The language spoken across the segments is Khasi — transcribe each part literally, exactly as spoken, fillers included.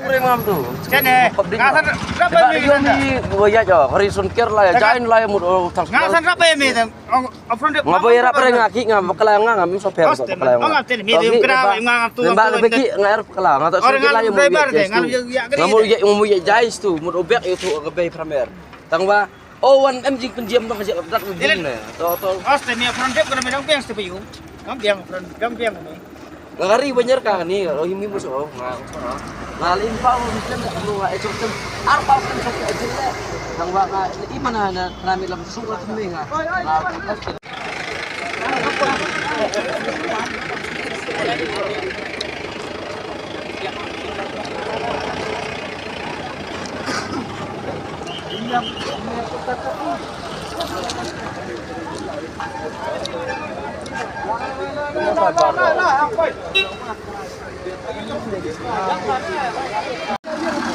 Ring ngam tu. Sene. Public. Nga san rap ba mi. Ba ïa jo, hari sun ker la, jain la mut, oh, tang. Nga san rap ba mi. Nga ba ïa rap ring nga ki nga bakla nga ngam so pher bakla nga. Nga ba ki nga er bakla nga ta sun ker la mut ïa jais tu. Mut ïa jais tu, mut ubek ïa tu ka bei pramer. Tang ba Oh, wan em jingpynjem dong ka jingpyndak bun ne. To, to. Os te mia pran dep kana me dang biang ste payu. Dang biang pran, dang biang ne. Nga kari banyer ka ni, oh, himi musuh, oh, nga. Nga lim pa mo bisan da lu nga ejok tem. Ar pa kan sok ejok le. Dang wa nga, i mana na, na mi lam su ka tumi nga. Nga, os te.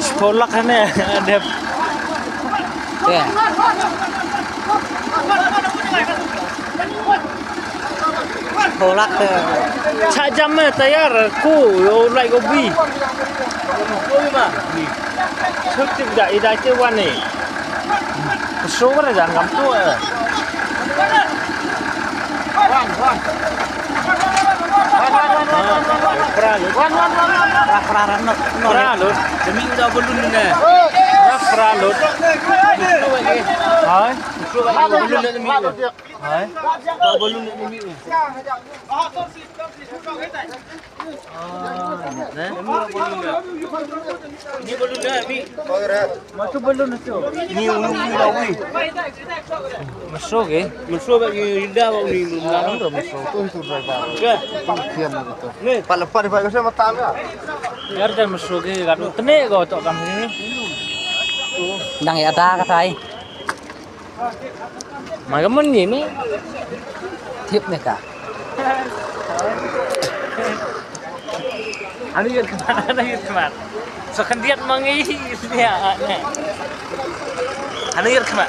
Spolak ne, dep. Te. Spolak te. Cha jam me tayar ku yo lai ko bi. Ko bi ma. Suk tik da ida ke wane. Suk ra jang kam tu. Wan, wan. Wan, wan, wan, wan, wan, wan. Pra lut. Wan, wan, wan, wan. Pra, pra, ran, no, no. Pra lut. Demi udah belum ni. Pra, pra lut. Hai. Belum ni demi. Hai. Belum ni demi. Ni balloon dah, Mi. Matu balloon tu. Ni unu ni dah, wi. Masuk eh. Masuk bagi rinda bagi ni. Dah masuk tu itu driver. Ya. Kian lagi tu. Ni. Pala pala pala saya mata ya. Yar dah masuk eh, kat tene kau tok kami ni. Nang ya dah katai. Ma ka mon ni ni. Tip ne ka. Ani yer kma, ani yer kma. So kan diat mangi dia ne. Ani yer kma.